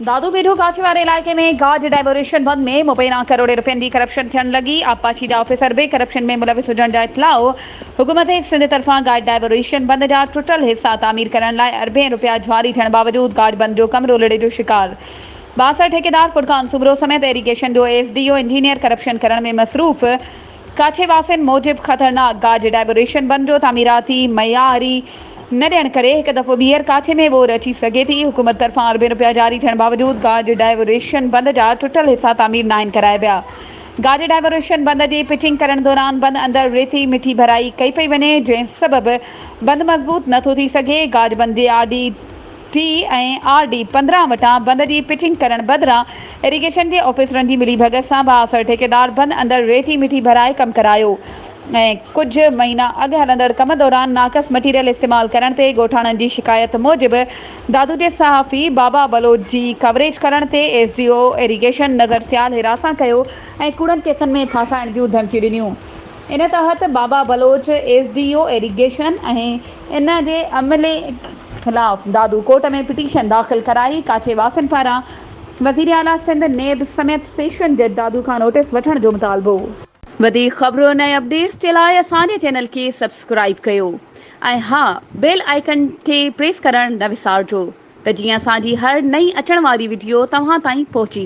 دادو ويجهو ڪاڇي واري علائقي ۾ گاج ڊائيوريشن بند ۾ مبينا ڪروڙين رپين جي ڪرپشن ٿيڻ لڳي، آبپاشي جا آفيسر به ڪرپشن ۾ ملوث هجڻ جا اطلاع، حڪومت سنڌ طرفان گاج ڊائيوريشن بند جا ٽٽل حصا تعمير ڪرڻ لاء اربين رپيا جاري ٿيڻ باوجود گاج بند جو ڪم رولڙي جو شڪار، بااثر ٺيڪيدار فرقان سومرو سميت ايريگيشن جو S D O engineer corruption ڪرڻ ۾ مصروف، ڪاڇي واسين موجب خطرناڪ گاج ڊائيوريشن بند جو تعميراتي معياري نه ڏيڻ ڪري هڪ دفعو ٻيهر ڪاڇي ۾ ٻوڏ اچي سگهي ٿي، حڪومت طرفان اربين رپيا جاري ٿيڻ باوجود گاج ڊائيوريشن بند جا ٽٽل حصا تعمير ناهن ڪرايا ويا. گاج ڊائيوريشن بند جي پچنگ ڪرڻ دوران بند اندر ريتي مٺي ڀرائي ڪئي پئي وڃي، جنهن سبب بند مضبوط نه ٿو ٿي سگهي، گاج بند جي آر ڊي ٽي ۽ آر ڊي 15 وٽان بند جي پچنگ ڪرڻ بدران ايريگيشن جي آفيسرن جي ملي ڀڳت سان بااثر ٺيڪيدار بند اندر ريتي مٺي ڀرائي ڪم ڪرايو ۽ ڪجهه مهينا اڳ هلندڙ ڪم دوران ناقص مٽيريل استعمال ڪرڻ تي ڳوٺاڻن جي شڪايت موجب دادو جي صحافي بابا بلوچ جي ڪوريج ڪرڻ تي S D O irrigation Nazar Sial هراسان ڪيو ۽ ڪوڙن ڪيسن ۾ ڦاسائڻ جون ڌمڪيون ڏنيون. ان تحت Baba Baloch S D O irrigation ۽ ان جي عملي خلاف دادو ڪورٽ ۾ پٽيشن داخل ڪرائي ڪاڇي واسين پاران وزيراعليٰ سنڌ نيب سميت سيشن جج دادو کان نوٽيس وٺڻ جو مطالبو. وڌيڪ خبرن ۽ اپڊيٽس جي لاء اسان جي چينل کي سبسڪرائيب ڪيو ۽ ها بيل آئيڪن کي پريس ڪرڻ نه وسارجو ته جيئن اسان جي هر نئين اچڻ واري وڊيو توهان تائين پهچي.